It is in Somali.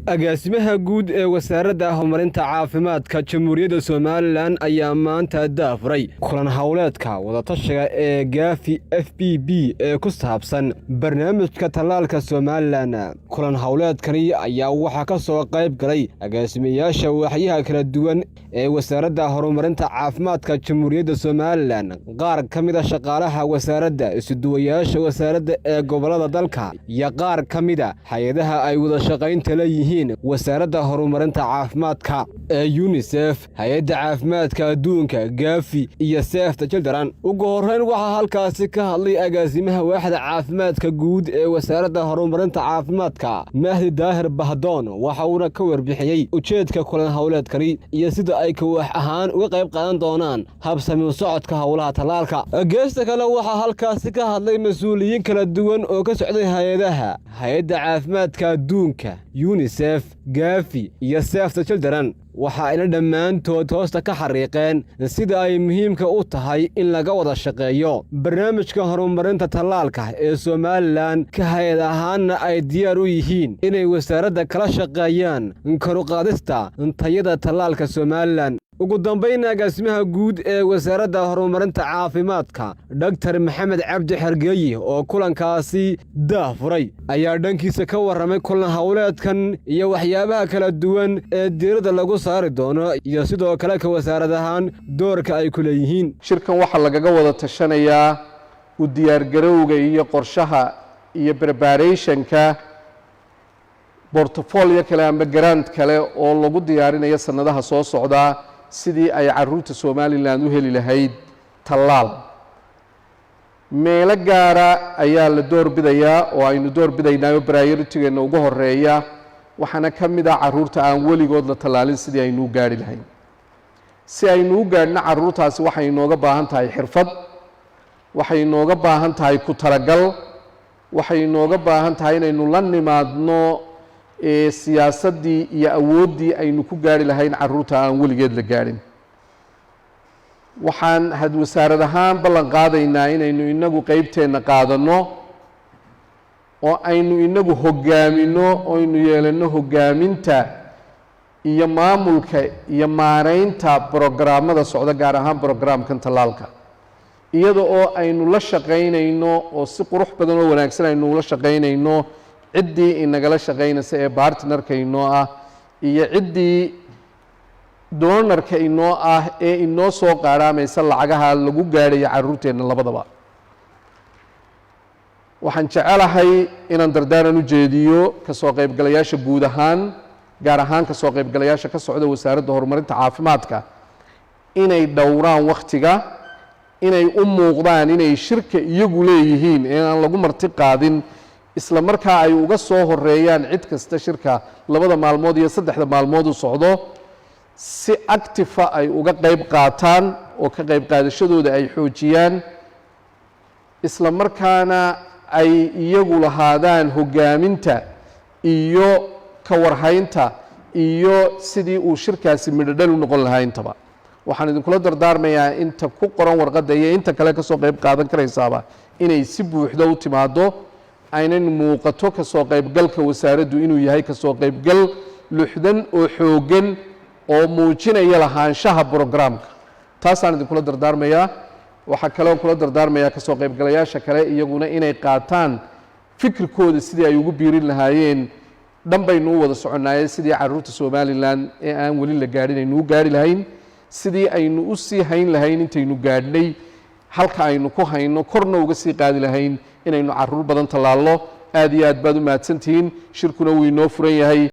Agaasimaha guud ee Wasaaradda Horumarinta Caafimaadka Jamhuuriyadda Somaliland ayaa maanta daahfuray kulan howleedka wadatashiga ee Gavi FBB ee ku saabsan barnaamijka tallaalka Somaliland. Kulan howleedkani ayaa waxaa ka soo qayb galay agaasimayaasha waaxyaha kala duwan ee Wasaaradda Horumarinta Caafimaadka Jamhuuriyadda Somaliland, qaar ka mida shaqaalaha wasaaradda, isuduwayaasha wasaaradda ee gobollada dalka iyo qaar ka mida hay-adaha ay wada shaqaynta leeyihiin Wasaaradda Horumarinta Caafimaadka ee UNICEF, Hay-adda Caafimaadka Adduunka, Gavi iyo Save the Children. Ugu horreyn, waxaa halkaasi ka hadlay agaasimaha waaxda caafimaadka guud ee Wasaaradda Horumarinta Caafimaadka, Mahdi Daahir Bahdoon. Waxa uuna ka warbixiyey ujeedka kulan howleedkani iyo sida ay kawaax ahaan uga qayb qaadan doonaan habsami socodka howlaha tallaalka. Geesta kale, waxaa halkaasi ka hadlay mas-uuliyiin kala duwan oo ka socday hay-adaha Hay-adda Caafimaadka Adduunka, UNICEF, Gavi iyo Save the Children. Waxa ayna dhammaantood hoosta ka xariiqeen sida ay muhiimka u tahay in laga wada shaqeeyo barnaamijka horumarinta tallaalka ee Somaliland, ka hay-ad ahaanna ay diyaar u yihiin inay wasaaradda kala shaqeeyaan kor u qaadista tayada tallaalka Somaliland. Ugu dambayn, agaasimaha guud ee Wasaaradda Horumarinta Caafimaadka, Dhaktar Maxamed Cabdi Xergeeyi, oo kulankaasi daahfuray, ayaa dhankiisa ka warramay kulan howleedkan iyo waxyaabaha kala duwan ee diiradda lagu saari doono iyo sidoo kale ka wasaarad ahaan doorka ay ku leeyihiin. Shirkan waxaa lagaga wada tashanayaa u diyaargarowga iyo qorshaha iyo preparationka portfolio kale ama grant kale oo lagu diyaarinayo sannadaha soo socdaa, sidii ay caruurta Somaliland u heli lahayd tallaal. Meelo gaara ayaa la door bidayaa oo aynu door bidaynaayo priority-geenna ugu horeeya, waxaana ka mid ah caruurta aan weligood la tallaalin, sidii aynu u gaarhi lahayn. Si aynu u gaadhno caruurtaasi, waxay inooga baahan tahay xirfad, waxay inooga baahan tahay ku talagal, waxay inooga baahan tahay inaynu la nimaadno siyaasaddii iyo awooddii aynu ku gaarhi lahayn caruurta aan weligeed la gaadhin. Waxaan had wasaarad ahaan ballan qaadaynaa inaynu inagu qeybteenna qaadanno oo aynu inagu hoggaaminno, oynu yeelanno hoggaaminta iyo maamulka iyo maareynta brograamada socda, gaar ahaan brograamkan tallaalka, iyada oo aynu la shaqaynayno oo si qurux badan oo wanaagsan aynu ula shaqaynayno ciddii inagala shaqaynaysa ee partnerka inoo ah iyo ciddii donorka inoo ah ee inoo soo qaadhaamaysa lacagaha lagu gaadhaya carruurteenna labadaba. Waxaan jecelahay inaan dardaaran u jeediyo ka soo qaybgalayaasha guud ahaan, gaar ahaan ka soo qaybgalayaasha ka socda Wasaaradda Horumarinta Caafimaadka, inay dhowraan wakhtiga, inay u muuqdaan inay shirka iyagu leeyihiin ee aan lagu marti qaadin, isla markaa ay uga soo horeeyaan cid kasta shirka 2da maalmood iyo 3da maalmood u socdo, si active ay uga qayb qaataan oo ka qayb qaadashadooda ay xoojiyaan, isla markaana ay iyagu lahaadaan hoggaaminta iyo ka warhaynta iyo sidii uu shirkaasi midhodhal u noqon lahaa. Intaba waxaan idinkula dardaarmayaa, inta ku qoran warqadda iyo inta kale kasoo qayb qaadan karaysaaba, inay si buuxda u timaado, aynan muuqato kasoo qaybgalka wasaaraddu inuu yahay kasoo qaybgal luxdan oo xooggan oo muujinaya lahaanshaha brograamka. Taasaan idinkula dardaarmayaa. Waxaa kaleon kula dardaarmayaa kasoo qaybgalayaasha kale iyaguna inay qaataan fikirkooda sidii ay ugu biirin lahaayeen. Dhan baynu u wada soconaaye, sidii caruurta Somaliland ee aan weli la gaadhin aynu u gaarhi lahayn, sidii aynu u sii hayn lahayn intaynu gaadhnay halka aynu ku hayno, korna uga sii qaadi lahayn inaynu caruur badan tallaalno. Aad iyo aad baad u mahadsantihiin. Shirkuna wuu inoo furan yahay.